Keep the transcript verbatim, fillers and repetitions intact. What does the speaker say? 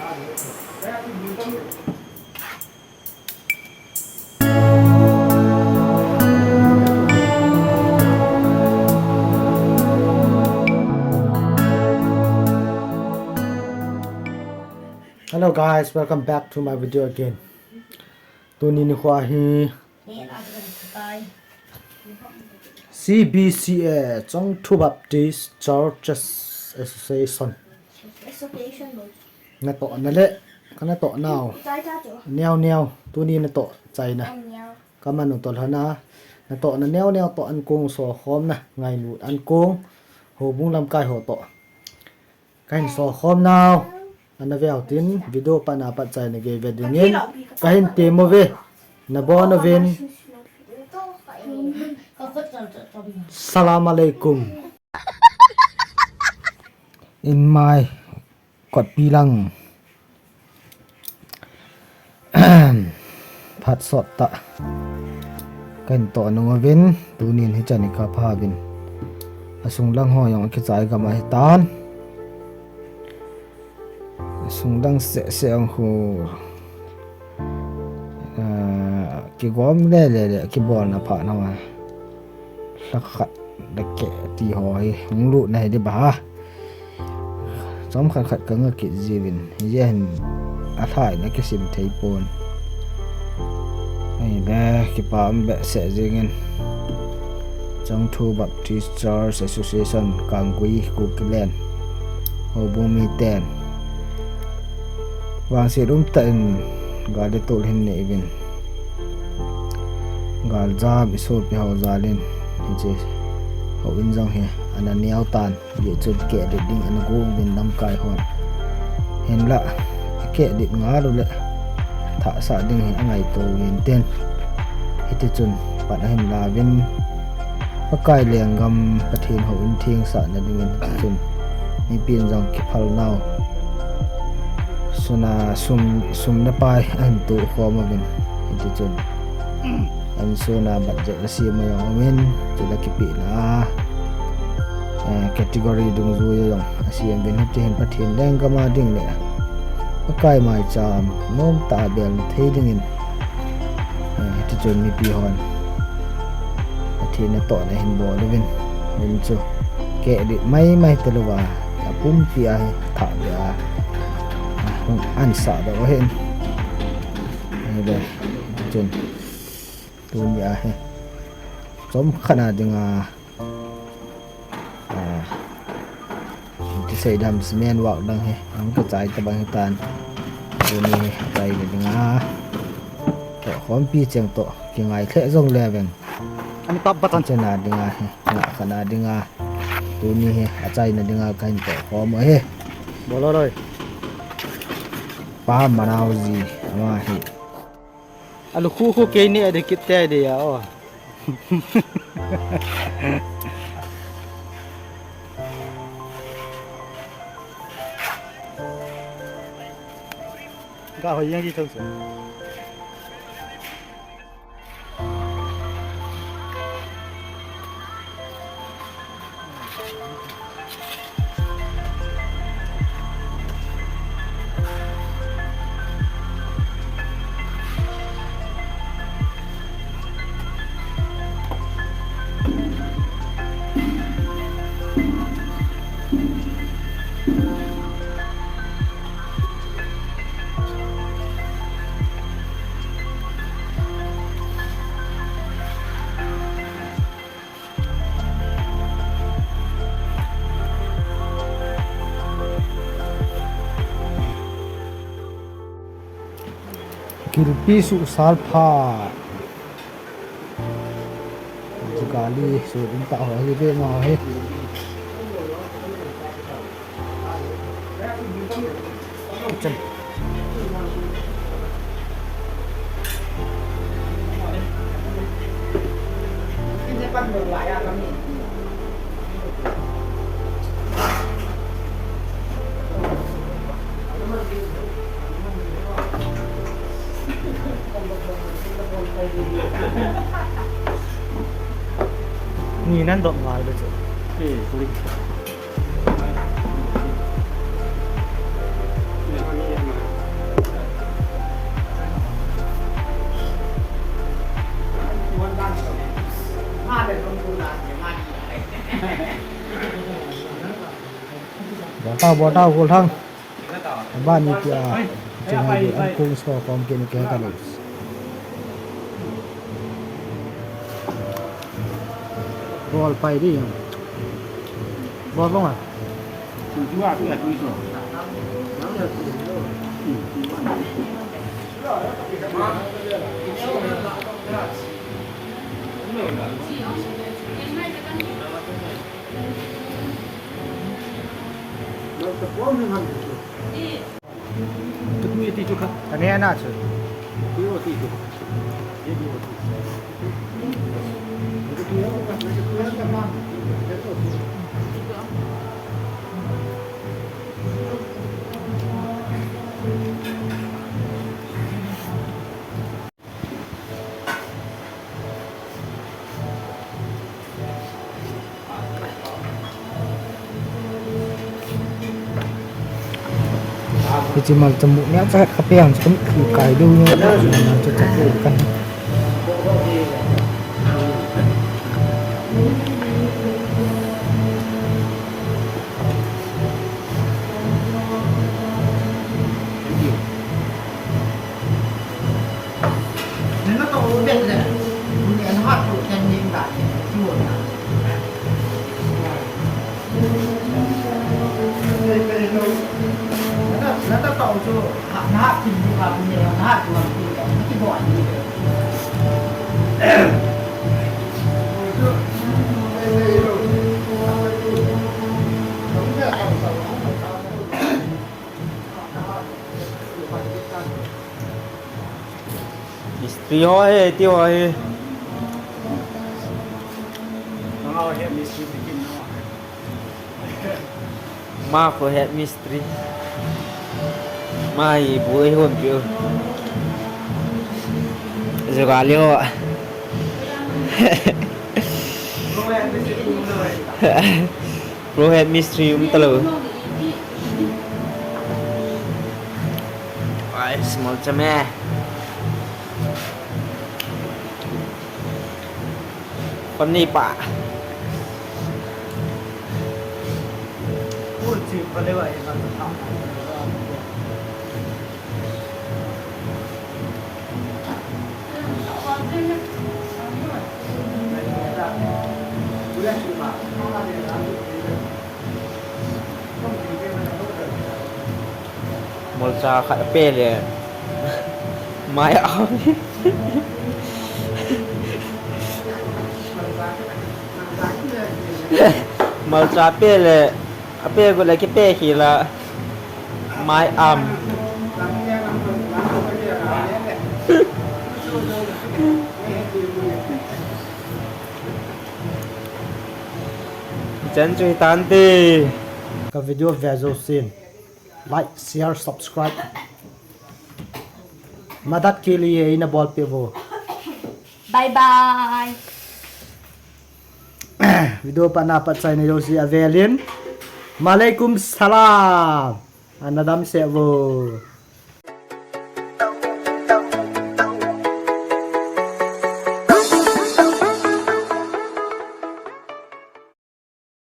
Hello guys, welcome back to my video again. Tuni nikho hi C B C A, Chongthu Baptist Churches Association. Association lo. Natohna le, kanatoh nau. Chai ta chu. Neo neo, tuni natoh chaina. Neo neo. Kaman u toh lhana, natohna neo neo toh ankong sokhomna, ngailut ankong, houbung lamkai ho toh. Kahin sokhom nau, ana veu tin, video pat na pat chai nagei ve dingin, kahin tem uve, nabon uvin. Salam alaikum. In mai, kotpi lang. Phat sot tah. Kahin toh nung uvin, tunin hichan hi kapha uvin. Asung lang ho jong akichai gam ahitan. Asung lang seh seh ang khu. Ah, kigom le le le, kibolna phat nau a. Lhakhat le keh ti ho hi, hung lutna hi di ba ha. Chomkhat khat kanga kit jiuvin, hijeh hin alhaina kisim thei pon. Ahile, kipa um behseh jingin. Chongthu Baptist Church Association, Kanggui, Kukiland. Houbung miten. Vangset umtah in, gal le tol hin nei uvin. Gal jam i sopi ho jal in, hiche houin jong hi ana neo tan, hijeh chun keh det ding ana go uvin lamkai hon. Hinlah, akeh det ngal uleh, thahsah ding hi angaito uvin tin. Hiti chun, pan ahin la uvin, Pakai lenggam Pathen houin thengsahna dingin chun mipin jong kiphal nau. Suna sum, sum le pai ahin tohkhom uvin. Hiti chun insung a budget asem jong umin, chule kipehna a, eh, category dungjui jong asem uvin. Hiti hin Pathen lenggam a ding le Pakai maicham nomtah a belna thei dingin, eh, hiti chun mipi hon Pathen natohna hin bol uvin, houin chu keh det maimai talouva, apumpi a hi thah beh a, ahung ansah doh ahin. Ahile, hiti chun tuni a hi chomkhat na dinga, ah, ti seidam cement work dang hi, ang kachai tabang hitan. Tuni hi, chai le dinga. Tohkhompi cheng toh, kingai lheh jong le veng. Ani tap batan. Chena dinga hi, ngah khana dinga. Tuni hi, achaina dinga kahin tohkhom u ahi. Bolo loi. Pa Manao ji, ama hi. Alu khu khu kei ni ade kit te ade ya o. Ga hoi yang ji thong su. Kilpi suhsal pha. Jikali su ding ta ho hi ve ma ho hi. Chan. Ni nan dot ngal de chu. Eh, sorry. Botao, botao, Golthang. Abani tia, chunga di, ang kung sto kom kini kaya talos. Bol pai di yang. Bol bong ah. Kane ana chu. Hiche malcha mu nia cha kape ang chu kakai deu ni na chu cha kan. Mistri ho he, ti ho he. Ma ko head mistri. Ma hi bu ei hon piu. Joga leo. Pro head mistri um talou. Ai, small chame. Pani pa. Molcha khat ape le. Mai a. Molcha ape le. Ape got le kipe hi la. Mai am. Chan chu hi tante. Ka video ve jousen like, share, subscribe. Madat ke liye ina bol pe vo. Bye bye. Video pa na pat chai na jouse avelin. Malaikum salam. Ana dam se vo.